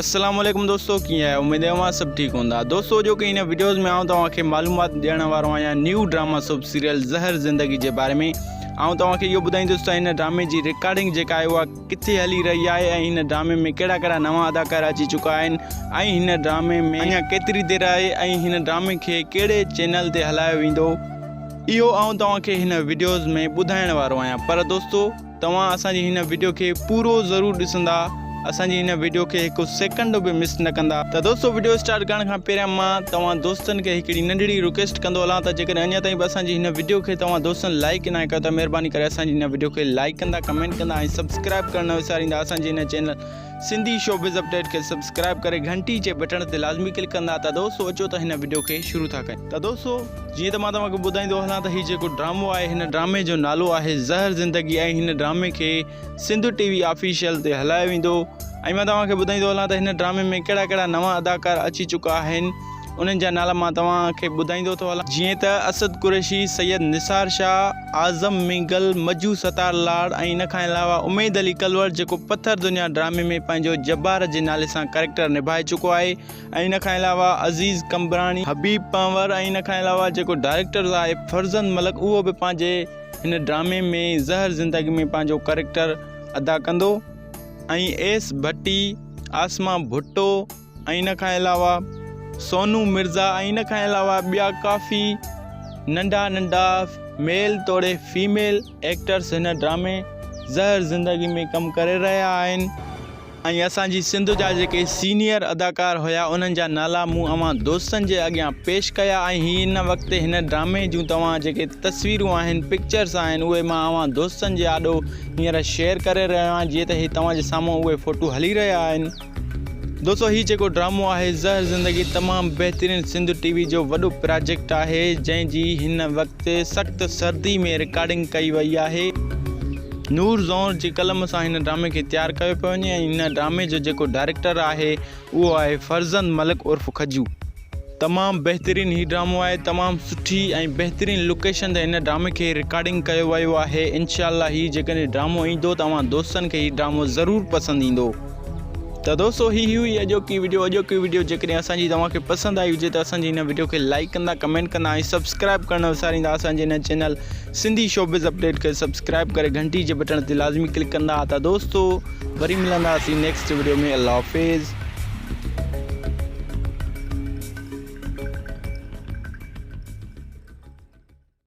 السلام عليڪم دوستو ڪيئن آهيو اميد اوهان سڀ ٺيڪ هوندا دوستو جو ڪي هن وڊيوز ۾ آئون توهان کي معلومات ڏيڻ وارو آهيان نيو ڊراما سب سيريل زهر زندگي جي باري ۾ آئون توهان کي اهو ٻڌائيندس ته هن ڊرامي جي رڪارڊنگ جيڪا آهي اها ڪٿي هلي رهي آهي ۽ هن ڊرامي ۾ ڪهڙا ڪهڙا نوان اداڪار اچي چڪا آهن ۽ هن ڊرامي ۾ اڃا ڪيتري دير آهي ۽ هن ڊرامي کي ڪهڙي چينل تي هلايو ويندو اهو آئون توهان کي هن وڊيوز ۾ ٻڌائڻ وارو آهيان پر دوستو توهان اسان جي هن وڊيو کي پورو ضرور ڏسندا اسان جي هن وڊيو کي هڪ سيڪنڊ به مس نه ڪندا ته دوستو وڊيو اسٽارٽ ڪرڻ کان پهريان مان توهان دوستن کي هڪڙي ننڍڙي رڪويسٽ ڪندو هلان ته جيڪڏهن اڃا تائين به اسان جي هن وڊيو کي توهان دوستن لائڪ ناهي ڪيو ته مهرباني ڪري اسان جي هن وڊيو کي لائڪ ڪندا ڪمينٽ ڪندا ۽ سبسڪرائب ڪرڻ نه وساريندا اسان جي هن چينل سنڌي شوبز اپڊيٽ کي سبسڪرائب ڪري گهنٽي جي بٽڻ تي لازمي ڪلڪ ڪندا ته دوستو اچو ته هن وڊيو کي شروع ٿا ڪيون ته دوستو جيئن ته مان توهان کي ٻڌائيندو هلان ته هي جيڪو ڊرامو آهي هن ڊرامي جو نالو آهي زهر زندگي ۽ هن ڊرامي کي سنڌ ٽي وي آفيشل تي هلايو ويندو ۽ مان توهان کي ٻڌائيندو هلان ته هن ڊرامي ۾ ڪهڙا ڪهڙا نوان اداڪار اچي چڪا آهن انهن جا نالا مان توهان کي ٻڌائيندو ٿو هلان. جيئن ته اسد قريشي، سيد نثار شاهه، اعظم مينگل، مجو ستار لاڙ ۽ ان کان علاوه اميد علي ڪلوڙ جيڪو پٿر دنيا ڊرامي ۾ پنهنجو جبار جي نالي سان ڪريڪٽر نڀائي چڪو آهي ۽ ان کان علاوه عزيز قمبراڻي، حبيب پنهور ۽ ان کان علاوه جيڪو ڊائريڪٽر آهي فرزند ملڪ اهو به پنهنجي هن ڊرامي ۾ زهر زندگي ۾ پنهنجو ڪريڪٽر ادا ڪندو ۽ ايس ڀٽي، عاصمه ڀٽو. ۽ ان کان علاوه سونو مرزا ۽ ان کان علاوه ٻيا ڪافي ننڍا ننڍا ميل توڙي فيميل ايڪٽرس هن ڊرامي زهر زندگي ۾ ڪم ڪري رهيا آهن ۽ اسان جي سنڌ جا جيڪي سينيئر اداڪار هيا انهن جا نالا مون اوهان دوستن جي اڳيان پيش ڪيا ۽ هي هن وقت هن ڊرامي جون توهان جيڪي تصويرون آهن پڪچرس آهن اهي مان اوهان دوستن جي آڏو هينئر شيئر ڪري رهيو آهيان جيئن ته هي توهان جي سامهون اهي فوٽو هلي رهيا آهن. دوستو هي جيڪو ڊرامو آهي زهر زندگي تمام بهترين سنڌ ٽي وي جو وڏو پراجيڪٽ آهي جنهن جي هن وقت سخت سردي ۾ رڪارڊنگ ڪئي وئي آهي نور زئور جي قلم سان هن ڊرامي کي تيار ڪيو پيو وڃي ۽ هن ڊرامي جو جيڪو ڊائريڪٽر آهي اهو آهي فرزند ملڪ عرف کجو. تمام بهترين هي ڊرامو آهي تمام سٺي ۽ بهترين لوڪيشن تي هن ڊرامي کي رڪارڊنگ ڪيو ويو آهي انشاء الله هي جيڪڏهن ڊرامو ايندو ته اوهان دوستن کي هي ڊرامو ضرور پسند ايندو ته دوستو هي هئي اڄوڪي وڊيو اڄوڪي وڊيو جيڪڏهن اسان جي توهان کي پسند آئي هجي ته اسان جي هن وڊيو کي لائڪ ڪندا ڪمينٽ ڪندا ۽ سبسڪرائب ڪرڻ نه وساريندا اسان جي هن چينل سنڌي شوبز اپڊيٽ کي سبسڪرائب ڪري گهنٽي جي بٽڻ تي لازمي ڪلڪ ڪندا ته دوستو وري ملنداسين نيڪسٽ وڊيو ۾ الله حافظ.